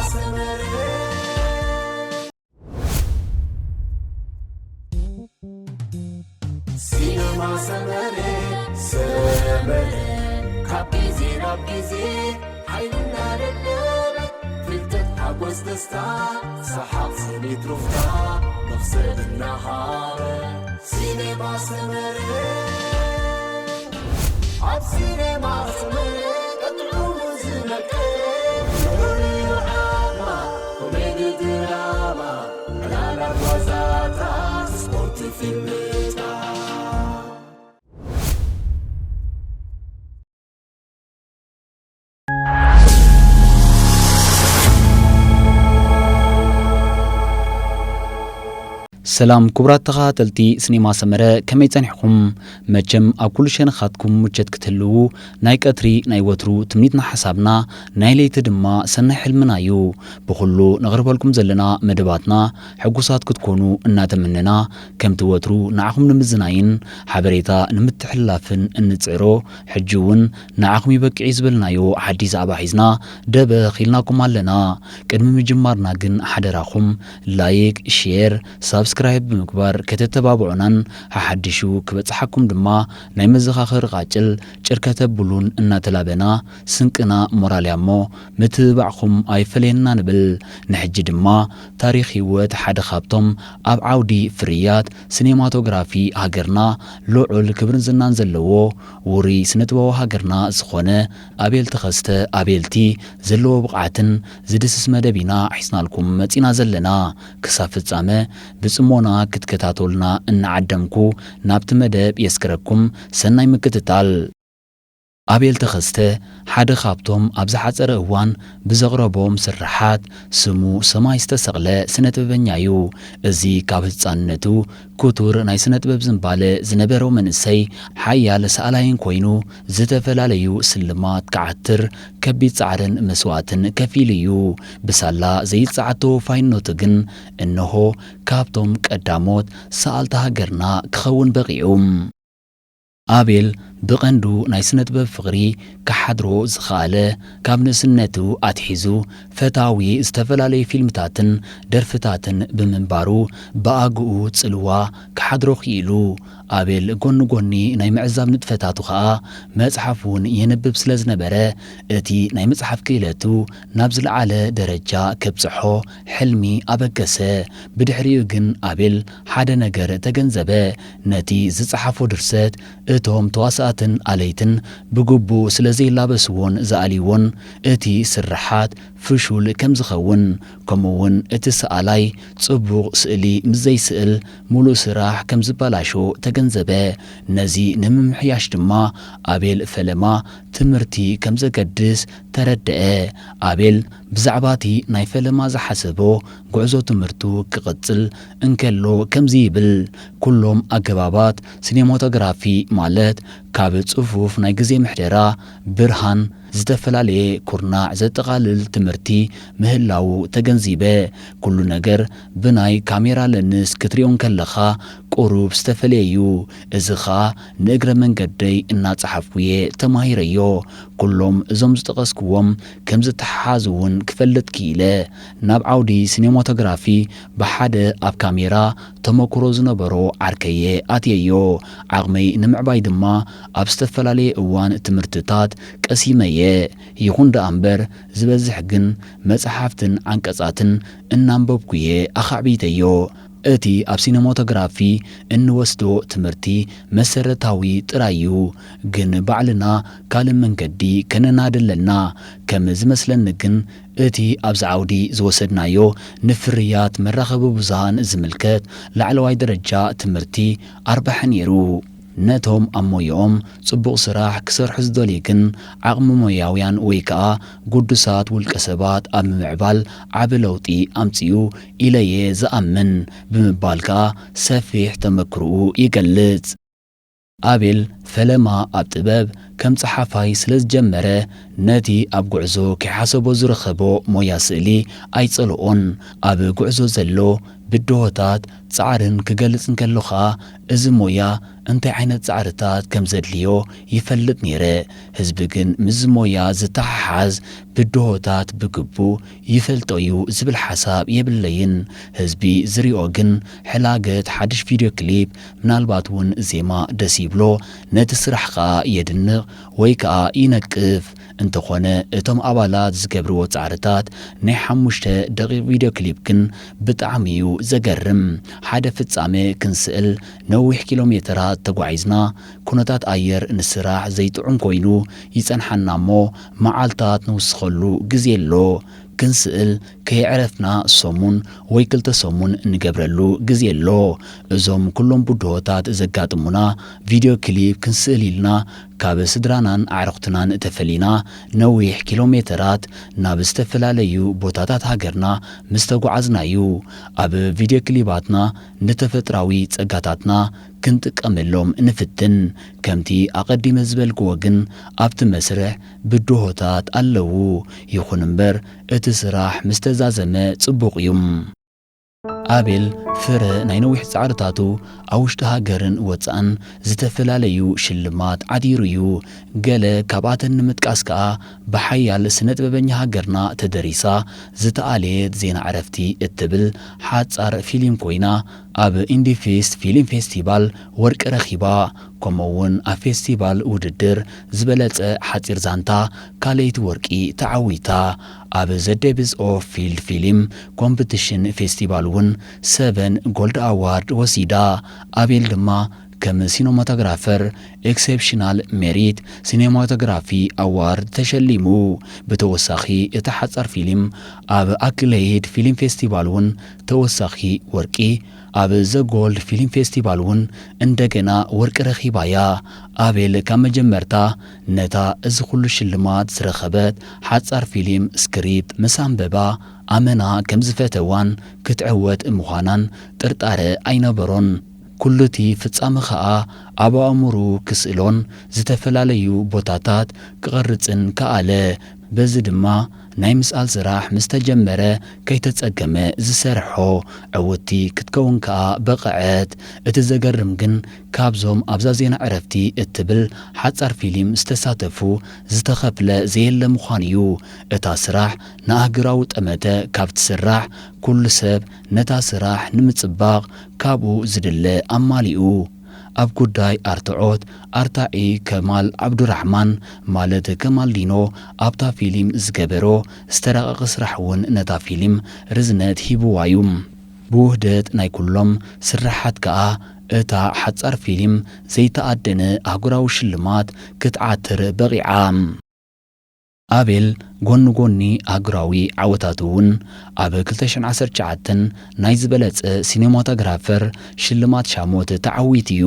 ሰመረ፣ ሲነማ ሰመረ፣ ሰመረ፣ ካብ ግዜ ናብ ግዜ ሓይሊ እናደለበ፣ ፍልጠት፣ ሓጎስ፣ ደስታ፣ ሰሓቕ፣ ስኒት፣ ሩፍታ፣ መኽሰብ እናሃበ፣ ሲኔማ ሰመረ፣ ኣብ ሲኔማ ሰመረ፣ ጥዑሙ ዝመቀረ፣ ፍሉይ ዓማ፣ ኮሜዲ፣ ድራማ፣ ዕላላት፣ ዋዛታት፣ ስፖርት፣ ፊልምታት። ሰላም ክቡራት ተኸታተልቲ ሲኔማ ሰመረ፣ ከመይ ጸኒሕኩም? መቸም ኣብ ኩሉ ሸነኻትኩም ምቸት ክትህልዉ ናይ ቀትሪ ናይ ወትሩ ትምኒትና ሓሳብና፣ ናይ ለይቲ ድማ ሰናይ ሕልምና እዩ። ብኹሉ ነቕርበልኩም ዘለና መደባትና ሕጉሳት ክትኮኑ እናተመነና፣ ከምቲ ወትሩ ንዓኹም ንምዝናይን ሓበሬታ ንምትሕልላፍን እንጽዕሮ፣ ሕጂ እውን ንዓኹም ይበቅዕ እዩ ዝበልናዮ ሓድሽ ዛዕባ ሒዝና ደበኽ ኢልናኩም ኣለና። ቅድሚ ምጅማርና ግን ሓደራኹም ላይክ፣ ሼር፣ ሳብስክራይብ ብምግባር ከተተባብዑናን ሓሓዲሹ ክበጽሓኩም ድማ ናይ መዘኻኸሪ ቃጭል ጭር ከተብሉን እናተላበና፣ ስንቅና ሞራል እያ እሞ ምትብባዕኹም ኣይፈለየና ንብል። ንሕጂ ድማ ታሪኽ ህይወት ሓደ ካብቶም ኣብ ዓውዲ ፍርያት ሲኔማቶግራፊ ሃገርና ልዑል ክብርን ዝናን ዘለዎ ውሩይ ስነ-ጥበባዊ ሃገርና ዝኾነ ኣቤል ተኸስተ ኣቤልቲ ዘለዎ ብቕዓትን ዝድስስ መደብ ኢና ሒዝናልኩም መጺና ዘለና። ክሳብ ፍጻመ ብጽሞና ክትከታተሉና እናዓደምኩ፣ ናብቲ መደብ የስክረኩም። ሰናይ ምክትታል። ኣቤል ተኸስተ ሓደ ካብቶም ኣብ ዝሓጸረ እዋን ብዘቕረቦም ስርሓት ስሙ ሰማይ ዝተሰቕለ ስነ-ጥበበኛ እዩ። እዚ ካብ ህጻንነቱ ክቱር ናይ ስነ-ጥበብ ዝንባለ ዝነበሮ መንእሰይ፣ ሓያል ሰኣላይን ኮይኑ፣ ዝተፈላለዩ ስልማት ክዓትር ከቢድ ጻዕርን መስዋእትን ከፊሉ እዩ። ብሳላ ዘይጸዓት ተወፋይነቱ ግን፣ እንሆ ካብቶም ቀዳሞት ሰኣልቲ ሃገርና ክኸውን በቒዑ። ኣቤል ብቐንዱ ናይ ስነ-ጥበብ ፍቕሪ ክሓድሮ ዝኸኣለ፣ ካብ ንእስነቱ ኣትሒዙ ፈታዊ ዝተፈላለዩ ፊልምታትን ደርፍታትን ብምንባሩ፣ ብኣግኡ ጽልዋ ክሓድሮ ክኢሉ። ኣቤል ጎኒ ጎኒ ናይ ምዕዛብ ንጥፈታቱ ኸኣ፣ መጽሓፍ እውን የንብብ ስለ ዝነበረ፣ እቲ ናይ ምጽሓፍ ክኢለቱ ናብ ዝለዓለ ደረጃ ከብጽሖ ሕልሚ ኣበገሰ። ብድሕሪኡ ግን ኣቤል ሓደ ነገር ተገንዘበ። ነቲ ዝጸሓፎ ድርሰት እቶም ተዋሳእትን ኣለይትን ብግቡእ ስለ ዘይላበስዎን ዝኣልይዎን፣ እቲ ስርሓት ፍሹል ከም ዝኸውን፣ ከምኡ'ውን እቲ ሰኣላይ ጽቡቕ ስእሊ ምስ ዘይስእል፣ ምሉእ ስራሕ ከም ዝበላሾ ተገንዘበ። ነዚ ንምምሕያሽ ድማ ኣቤል ፈለማ ትምህርቲ ከም ዘገድስ ተረድአ። ኣቤል ብዛዕባ እቲ ናይ ፈለማ ዝሓሰቦ ጉዕዞ ትምህርቱ ክቕጽል እንከሎ ከምዚ ይብል፣ ኩሎም ኣገባባት ሲኔማቶግራፊ፣ ማለት ካብ ጽፉፍ ናይ ግዜ ምሕደራ፣ ብርሃን፣ ዝተፈላለየ ኩርናዕ ዘጠቓልል ትምህርቲ ምህላዉ ተገንዚበ። ኩሉ ነገር ብናይ ካሜራ ለንስ ክትሪኦ እንከለኻ ቁሩብ ዝተፈለየ እዩ። እዚ ኸኣ ንእግረ መንገደይ እናጸሓፍኩ እየ ተማሂረዮ። ኩሎም እዞም ዝጠቐስክዎም ከም ዝተሓሓዙ እውን ክፈልጥ ክኢለ። ናብ ዓውዲ ሲኔማቶግራፊ ብሓደ ኣብ ካሜራ ተመክሮ ዝነበሮ ዓርከየ ኣትየዮ። ዓቕመይ ንምዕባይ ድማ ኣብ ዝተፈላለየ እዋን ትምህርትታት ቀሲመየ። ይኹን ደኣ እምበር፣ ዝበዝሕ ግን መጽሓፍትን ዓንቀጻትን እናንበብኩየ ኣኻዕቢተዮ። እቲ ኣብ ሲነማቶግራፊ እንወስዶ ትምህርቲ መሰረታዊ ጥራይ እዩ፣ ግን ባዕልና ካልእ መንገዲ ከነናዲ ኣለና። ከም ዝመስለኒ ግን፣ እቲ ኣብዚ ዓውዲ ዝወሰድናዮ ንፍርያት መራኸቢ ብዙሃን ዝምልከት ላዕለዋይ ደረጃ ትምህርቲ ኣርባሒ ነይሩ። ነቶም ኣብ ሞያኦም ጽቡቕ ስራሕ ክሰርሑ ዝደልዩ ግን፣ ዓቕሚ ሞያውያን ወይ ከኣ ግዱሳት ውልቀ ሰባት ኣብ ምምዕባል ዓቢ ለውጢ ኣምጺኡ ኢለ'የ ዝኣምን ብምባል ከኣ ሰፊሕ ተመክሮኡ ይገልጽ። ኣቤል ፈለማ ኣብ ጥበብ ከም ጸሓፋይ ስለ ዝጀመረ፣ ነቲ ኣብ ጉዕዞ ከይሓሰቦ ዝረኸቦ ሞያ ስእሊ ኣይጸልኦን። ኣብ ጉዕዞ ዘሎ ብድሆታት ጻዕርን ክገልጽ እንከሎ ኸኣ፣ እዚ ሞያ እንታይ ዓይነት ጻዕርታት ከም ዘድልዮ ይፈልጥ ነይረ። ህዝቢ ግን ምስዚ ሞያ ዝተሓሓዝ ብድሆታት ብግቡእ ይፈልጦ እዩ ዝብል ሓሳብ የብለይን። ህዝቢ ዝሪኦ ግን ሕላገት ሓድሽ ቪድዮ ክሊፕ፣ ምናልባት እውን ዜማ ደስ ይብሎ፣ ነቲ ስራሕ ኸኣ የድንቕ ወይ ከኣ ይነቅፍ። እንተኾነ እቶም ኣባላት ዝገብርዎ ጻዕርታት፣ ናይ ሓሙሽተ ደቂቕ ቪድዮ ክሊፕ ግን ብጣዕሚ እዩ ዘገርም። ሓደ ፍጻመ ክንስእል ነዊሕ ኪሎ ሜተራት ተጓዒዝና፣ ኩነታት ኣየር ንስራሕ ዘይጥዑም ኮይኑ ይጸንሓና እሞ፣ መዓልታት ንውስኸሉ ግዜ ኣሎ። ክንስእል ከየዕረፍና ሰሙን ወይ ክልተ ሰሙን እንገብረሉ ግዜ ኣሎ። እዞም ኩሎም ብድሆታት ዘጋጥሙና ቪድዮ ክሊፕ ክንስእል ኢልና ካብ ስድራናን ኣዕሩኽትናን ተፈሊና ነዊሕ ኪሎ ሜተራት ናብ ዝተፈላለዩ ቦታታት ሃገርና ምስ ተጓዓዝና እዩ። ኣብ ቪድዮ ክሊባትና ንተፈጥራዊ ጸጋታትና ክንጥቀመሎም ንፍትን። ከምቲ ኣቐዲመ ዝበልክዎ ግን ኣብቲ መስርሕ ብድሆታት ኣለዉ። ይኹን እምበር እቲ ስራሕ ምስ ተዛዘመ ጽቡቕ እዩ። ኣቤል ፍረ ናይ ነዊሕ ጻዕርታቱ ኣብ ውሽጢ ሃገርን ወጻእን ዝተፈላለዩ ሽልማት ዓቲሩ እዩ። ገለ ካብኣተን ንምጥቃስ ከኣ ብሓያል ስነ ጥበበኛ ሃገርና ተደሪሳ ዝተኣለየት ዜና ዕረፍቲ እትብል ሓጻር ፊልም ኮይና ኣብ ኢንዲፊስት ፊልም ፌስቲቫል ወርቂ ረኺባ። ከምኡ እውን ኣብ ፌስቲቫል ውድድር ዝበለጸ ሓጺር ዛንታ ካልኣይቲ ወርቂ ተዓዊታ። ኣብ ዘ ዴብዝ ኦፍ ፊልድ ፊልም ኮምፕቲሽን ፌስቲቫል እውን ሰቨን ጎልድ ኣዋርድ ወሲዳ። ኣቤል ድማ ከም ሲኖማቶግራፈር ኤክሴፕሽናል ሜሪት ሲኔማቶግራፊ ኣዋርድ ተሸሊሙ። ብተወሳኺ እታ ሓጻር ፊልም ኣብ ኣክለይድ ፊልም ፌስቲቫል እውን ተወሳኺ ወርቂ፣ ኣብ ዘ ጎልድ ፊልም ፌስቲቫል እውን እንደገና ወርቂ ረኺባ'ያ። ኣቤል ካብ መጀመርታ ነታ እዚ ኩሉ ሽልማት ዝረኸበት ሓጻር ፊልም ስክሪፕት ምስ ኣንበባ ኣመና ከም ዝፈተዋን ክትዕወት ምዃናን ጥርጣረ ኣይነበሮን። ኩሉቲ ፍጻመ ኸኣ ኣብ ኣእምሩ ክስእሎን ዝተፈላለዩ ቦታታት ክቐርጽን ከኣለ። በዚ ድማ ናይ ምስኣል ስራሕ ምስ ተጀመረ ከይተጸገመ ዝሰርሖ ዕውትቲ ክትከውን ከኣ በቐዐት። እቲ ዘገርም ግን ካብዞም ኣብዛ ዜና ዕረፍቲ እትብል ሓጻር ፊልም ዝተሳተፉ ዝተኸፍለ ዘየለ ምዃኑ እዩ። እታ ስራሕ ንኣህግራዊ ጠመተ ካብ ትስራሕ ኩሉ ሰብ ነታ ስራሕ ንምጽባቕ ካብኡ ዝድለ ኣማሊኡ። ኣብ ጉዳይ ኣርትዖት ኣርታዒ ከማል ዓብዱራሕማን ማለት ከማል ዲኖ ኣብታ ፊልም ዝገበሮ ዝተራቐቐ ስራሕ እውን ነታ ፊልም ርዝነት ሂብዋ እዩ። ብውህደት ናይ ኩሎም ስርሓት ከኣ እታ ሓጻር ፊልም ዘይተኣደነ ኣህጉራዊ ሽልማት ክትዓትር በቒዓ። ኣቤል ጎኒ ጎኒ ኣህጉራዊ ዓወታቱ እውን ኣብ ክልተ ሽሕን ዓሰርተ ትሽዓተን ናይ ዝበለጸ ሲኔማቶግራፈር ሽልማት ሻሞት ተዓዊቱ እዩ።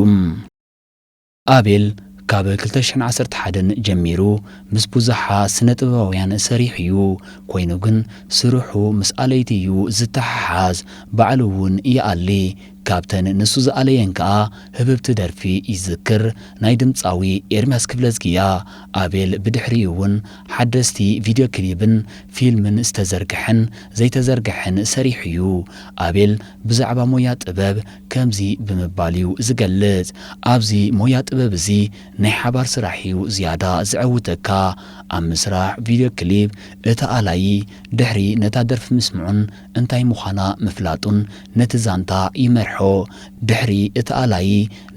ኣቤል ካብ ክልተ ሽሕን ዓሰርተ ሓደን ጀሚሩ ምስ ብዙሓት ስነ ጥበባውያን ሰሪሑ እዩ። ኮይኑ ግን ስርሑ ምስ ኣለይቲ እዩ ዝተሓሓዝ። ባዕሉ እውን ይኣሊ። ካብተን ንሱ ዝኣለየን ከኣ ህብብቲ ደርፊ ይዝክር፣ ናይ ድምጻዊ ኤርምያስ ክፍለዝጊ እያ። ኣቤል ብድሕሪኡ እውን ሓደስቲ ቪድዮ ክሊብን ፊልምን ዝተዘርግሐን ዘይተዘርግሐን ሰሪሑ እዩ። ኣቤል ብዛዕባ ሞያ ጥበብ ከምዚ ብምባል እዩ ዝገልጽ፣ ኣብዚ ሞያ ጥበብ እዚ ናይ ሓባር ስራሕ እዩ ዝያዳ ዘዕውተካ። ኣብ ምስራሕ ቪድዮ ክሊፕ እቲ ኣላዪ ድሕሪ ነታ ደርፊ ምስምዑን እንታይ ምዃና ምፍላጡን ነቲ ዛንታ ይመርሖ። ድሕሪ እቲ ኣላዪ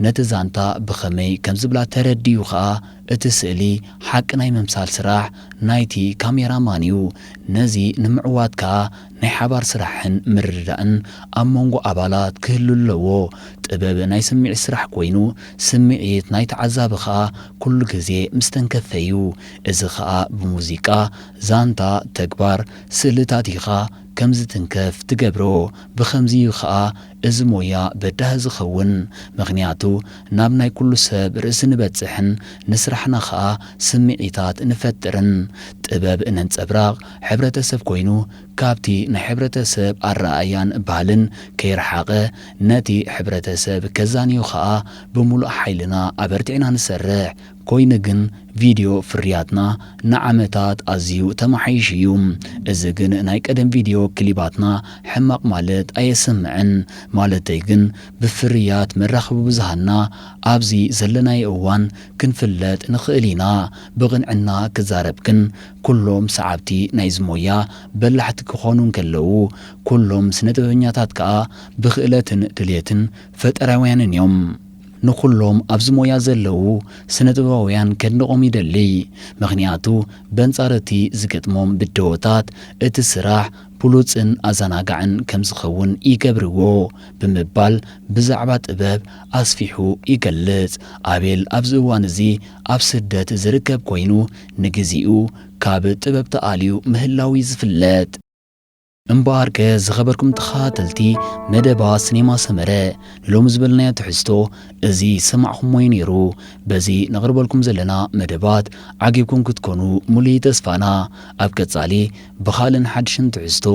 ነቲ ዛንታ ብኸመይ ከም ዝብላ ተረዲኡ ኸኣ እቲ ስእሊ ሓቂ ናይ ምምሳል ስራሕ ናይቲ ካሜራማን እዩ። ነዚ ንምዕዋት ከኣ ናይ ሓባር ስራሕን ምርድዳእን ኣብ መንጎ ኣባላት ክህሉ ኣለዎ። ጥበብ ናይ ስምዒት ስራሕ ኮይኑ፣ ስምዒት ናይ ተዓዛቢ ኸኣ ኩሉ ግዜ ምስ ተንከፈ እዩ። እዚ ኸኣ ብሙዚቃ፣ ዛንታ፣ ተግባር፣ ስእልታት ኢኻ ከም ዝትንከፍ ትገብሮ። ብኸምዚ እዩ ኸኣ እዚ ሞያ በዳሂ ዝኸውን። ምኽንያቱ ናብ ናይ ኩሉ ሰብ ርእሲ ንበጽሕን ንስራሕና ኸኣ ስምዒታት ንፈጥርን። ጥበብ ነንጸብራቕ ሕብረተሰብ ኮይኑ ካብቲ ናይ ሕብረተሰብ ኣረኣእያን ባህልን ከይረሓቐ ነቲ ሕብረተሰብ ከዛንዮ ኸኣ ብምሉእ ሓይልና ኣበርቲዕና ንሰርሕ። ኮይኑ ግን ቪድዮ ፍርያትና ንዓመታት ኣዝዩ ተመሓይሹ እዩ። እዚ ግን ናይ ቀደም ቪድዮ ክሊባትና ሕማቕ ማለት ኣየስምዕን። ማለተይ ግን ብፍርያት መራኸቢ ብዙሃንና ኣብዚ ዘለናዮ እዋን ክንፍለጥ ንኽእል ኢና። ብቕንዕና ክዛረብ ግን ኩሎም ሰዓብቲ ናይዚ ሞያ በላሕቲ ክኾኑ እንከለዉ ኩሎም ስነ ጥበበኛታት ከኣ ብኽእለትን ድልየትን ፈጠራውያንን እዮም። ንኹሎም ኣብዚ ሞያ ዘለዉ ስነ ጥበባውያን ከድንቖም ይደሊ። ምኽንያቱ በንጻር እቲ ዝገጥሞም ብድሆታት እቲ ስራሕ ብሉጽን ኣዘናጋዕን ከም ዝኸውን ይገብርዎ ብምባል ብዛዕባ ጥበብ ኣስፊሑ ይገልጽ። ኣቤል ኣብዚ እዋን እዚ ኣብ ስደት ዝርከብ ኮይኑ ንግዚኡ ካብ ጥበብ ተኣልዩ ምህላው እዩ ዝፍለጥ። እምበኣርከ ዝኸበርኩም ተኸታተልቲ መደባ ሲኔማ ሰመረ ንሎሚ ዝበልናዮ ትሕዝቶ እዚ ዝሰማዕኹምዎ እዩ ነይሩ። በዚ ነቕርበልኩም ዘለና መደባት ዓጊብኩም ክትኮኑ ሙሉእ ተስፋና። ኣብ ቀጻሊ ብኻልእን ሓድሽን ትሕዝቶ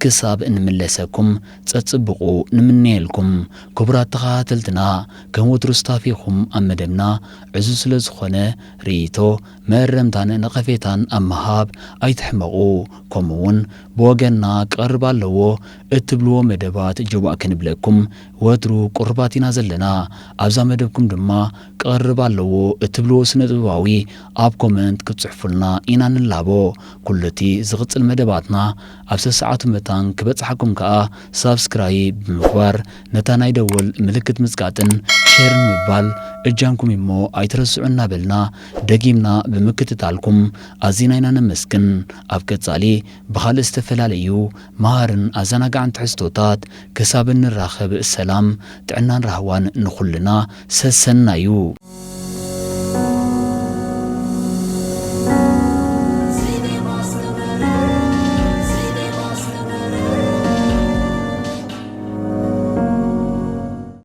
ክሳብ እንምለሰኩም ጸጽብቑ ንምነየልኩም። ክቡራት ተኸታተልትና ከም ወትሩ ስታፊኹም ኣብ መደብና ዕዙዝ ስለ ዝኾነ ርእይቶ መእረምታን ነቐፌታን ኣብ ምሃብ ኣይትሕመቑ። ከምኡ እውን ብወገንና ክቐርብ ኣለዎ እትብልዎ መደባት ጅዋእ ክንብለኩም ወትሩ ቅሩባት ኢና ዘለና። ኣብዛ መደብኩም ድማ ክቐርብ ኣለዎ እትብልዎ ስነ ጥበባዊ ኣብ ኮመንት ክትጽሕፉልና ኢና ንላቦ። ኩሉ እቲ ዝቕጽል መደባትና ኣብ ሰሰዓቱ መታን ክበጽሓኩም ከኣ ሳብስክራይብ ብምግባር ነታ ናይ ደወል ምልክት ምጽቃጥን ሼር ምባል እጃምኩም እሞ ኣይትረስዑ እናበልና ደጊምና ብምክትታልኩም ኣዚና ኢና ነመስግን። ኣብ ቀጻሊ ብኻልእ ዝተፈላለዩ መሃርን ኣዘናጋዕን ትሕዝቶታት ክሳብ እንራኸብ ሰላም ጥዕናን ራህዋን ንኹልና ሰሰናዩ።